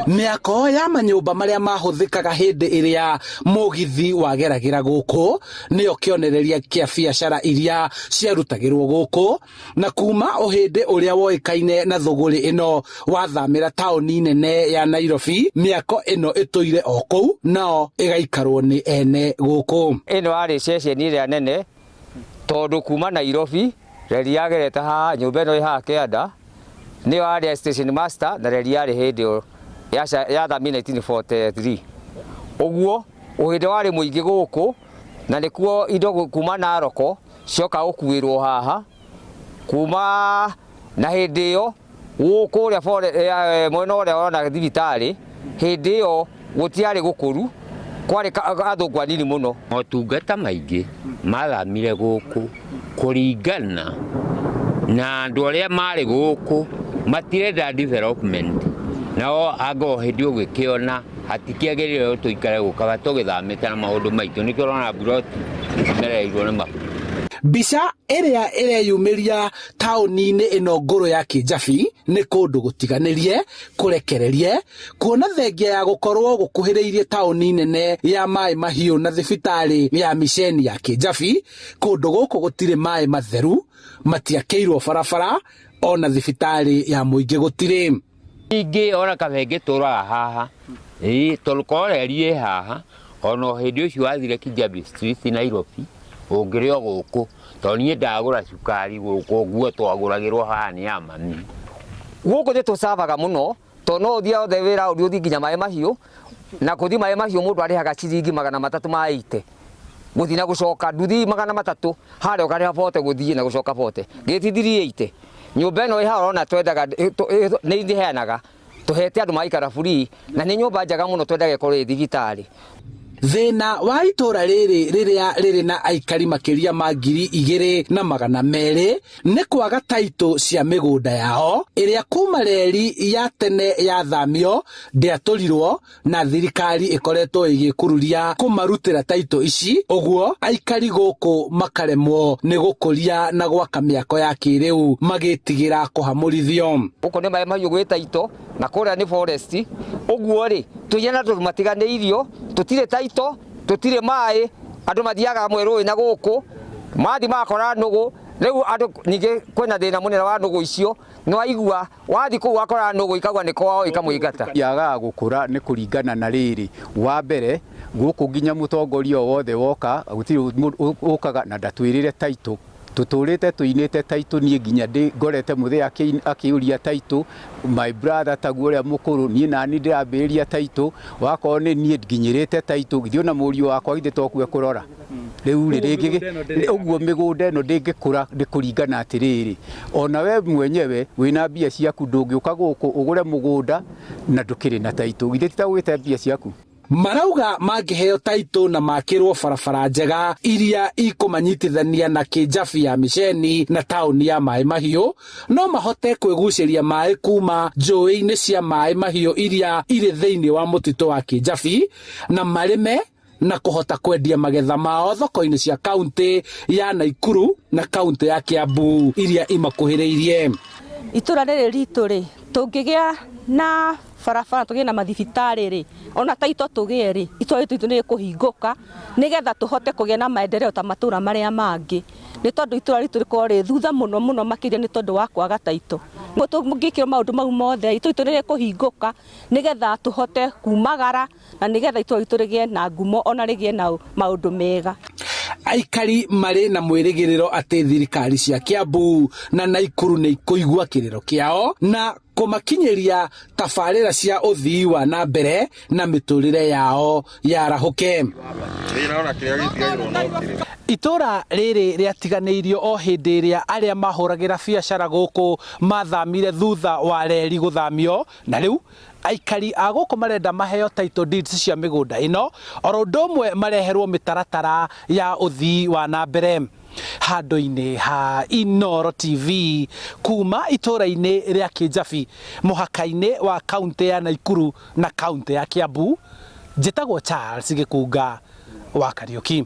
Mĩako ya manyũmba marĩa mahũthĩkaga hĩndĩ ĩrĩa mũgithi wageragĩra gũkũ nĩyo kĩonereria kĩa biacara iria ciarutagĩrwo gũkũ, na kuma ũhĩndĩ ũrĩa woĩkaine na thũgũrĩ ĩno wathamĩra taũni nene ya Nairobi, mĩako ĩno ĩtũire o kũu nao ĩgaikarwo nĩ ene gũkũ. Ĩno yarĩ ceceni ĩrĩa nene tondũ kuma Nairobi reri yagerete haha, nyũmba ĩno ĩ haha kĩanda nĩyo yarĩ station master na reri yarĩ hĩndĩ ĩyo yathamire 1943. Ũguo ũhĩndĩ warĩ mũingĩ gũkũ na nĩkuo indo kuma Naroko cioka gũkuĩrwo haha kuma na hĩndĩ ĩyo kũrĩa mwena ũrĩa ũrona thibitarĩ hĩndĩ ĩyo gũtiarĩ gũkũru kwarĩ athũngũ anini mũno. Motungata maingĩ mathamire gũkũ kũringana na andũ arĩa marĩ gũkũ matirenda development nao anga o hĩndĩ ũgĩkĩona hatikĩagĩrĩire tũikare gũkũ kaba tũgĩthamĩte na maũndũ maitũ nĩkĩo ũrona mburoti cimerereirwo nĩ mahuti. Mbica ĩrĩa ĩreyumĩria taũni-inĩ ĩno ngũrũ ya Kĩnjabi nĩ kũndũ gũtiganĩrie, kũrekererie, kuona thengia ya gũkorwo gũkuhĩrĩirie taũni nene ya Maĩ Mahiũ na thibitarĩ ya miceni ya Kĩnjabi, kũndũ gũkũ gũtirĩ maĩ matheru, matiakĩirwo barabara, ona thibitarĩ ya mũingĩ gũtirĩ. Ningĩ ona kaba ĩngĩtũraga haha ĩĩ tondũ korwo reri ĩ haha ona o hĩndĩ ũcio wathire Kijabe Street Nairobi ũngĩrĩ o gũkũ tondũ niĩ ndagũra cukari gũkũ nguo twagũragĩrwo haha nĩ a mami. Gũkũ nĩ tũcavaga mũno tondũ no ũthiĩ othe wĩra ũthiĩ nginya maĩ mahiũ na kũthiĩ maĩ mahiũ mũndũ arĩhaga ciringi 300 ma 80 gũthiĩ na gũcoka nduthi 300 harĩa ũkarĩha bote gũthiĩ na gũcoka bote gĩti 380 nyũmba ĩno ĩ haha ũrona twendaga nĩ iheanaga tũhete andũ magaikara free na nĩ nyũmba njega mũno twendaga ĩkorwo ĩ thibitarĩ. Thĩna wa itũra rĩrĩ rĩrĩa rĩrĩ na aikari makĩria ma 2,200 nĩ kwaga taitũ cia mĩgũnda yao ĩrĩa kuma reri ya tene yathamio ndĩatũrirwo na thirikari ĩkoretwo ĩgĩkururia kũmarutĩra taitũ ici, ũguo aikari gũkũ makaremwo nĩ gũkũria na gwaka mĩako ya kĩrĩu magĩtigĩra kũhamũrithio. Gũkũ nĩ maĩ mahiũ gwĩ taitũ na kũrĩa nĩ forest, ũguo rĩ tũihana tondũ matiganĩirio, tũtirĩ taitũ, tũtirĩ maĩ, andũ mathiaga amwe rũĩ na gũkũ, mathiĩ magakora nũgũ, rĩu andũ ningĩ kwĩna thĩna mũnene wa nũgũ icio, nĩ waigua wathiĩ kũu wakora nũgũ ikauga nĩ kwao ikamũingata. Yagaga gũkũra nĩ kũringana na rĩrĩ, wa mbere gũkũ nginya mũtongoria o wothe woka gũtirĩ ũkaga na ndatwĩrĩre title, tũtũrĩte tũinĩte title niĩ nginya ngorete mũthee akĩũria title, my brother taguo ũrĩa mũkũrũ niĩ nani ndĩrambĩrĩria title, wakorwo nĩ niĩ nginyĩrĩte title githĩ ona mũriũ wakwa githĩ tokuo ekũrora. Rĩu rĩ rĩngĩ ũguo mĩgũnda ĩno ndĩngĩkũra nĩ kũringana atĩrĩrĩ, ona we mwenyewe wĩna mbia ciaku ndũngĩũka gũkũ ũgũre mũgũnda na ndũkĩrĩ na taitũ, githĩ ti ta ũgĩte mbia ciaku? Marauga mangĩheo taitũ na makĩrwo barabara njega iria ikũmanyitithania na Kĩnjabi ya Mĩceni na taũni ya Maĩ Mahiũ, no mahote kwĩgucĩria maĩ kuma njũĩ-inĩ cia Maĩ Mahiũ iria irĩ thĩinĩ wa mũtitũ wa Kĩnjabi na marĩme na kũhota kwendia magetha mao thoko-inĩ cia kaunti ya Naikuru na kaunti ya Kiambu iria imakuhĩrĩirie. Itũra rĩrĩ ritũ rĩ, tũngĩgĩa na barabara tũgĩe na mathibitarĩ rĩ, ona taito tũgĩe rĩ, itũra rĩtũ nĩ rĩkũhingũka nĩgetha tũhote kũgĩa na maendeleo ta matũra marĩa mangĩ. Nĩ tondũ itũra ritũ rĩkoragwo rĩ thutha mũno mũno makĩria nĩ tondũ wa kwaga taito. Mũngĩkĩrwo maũndũ mau mothe, itũra ritũ nĩ rĩkũhingũka nĩgetha tũhote kumagara na nĩgetha itũra ritũ rĩgĩe na ngumo ona rĩgĩe na maũndũ mega. Aikari marĩ na mwĩrĩgĩrĩro atĩ thirikari cia Kiambu na Naikuru nĩ ikũigua kĩrĩro kĩao na kũmakinyĩria tabarĩra cia ũthii wa na mbere na mĩtũrĩre yao yarahũke. Itũra rĩrĩ rĩatiganĩirio o hĩndĩ ĩrĩa arĩa mahũragĩra biacara gũkũ mathamire thutha wa reri gũthamio na rĩu Aikari a gũkũ marenda maheo title deeds cia mĩgũnda ĩno oro ũndũ ũmwe mareherwo mĩtaratara ya ũthii wa na mbere. Handũ-inĩ ha Inooro TV kuma itũra-inĩ rĩa Kĩnjabi mũhaka-inĩ wa kauntĩ ya Naikuru na kauntĩ ya Kiambu, njĩtagwo Charles Gĩkunga wa Kariũki.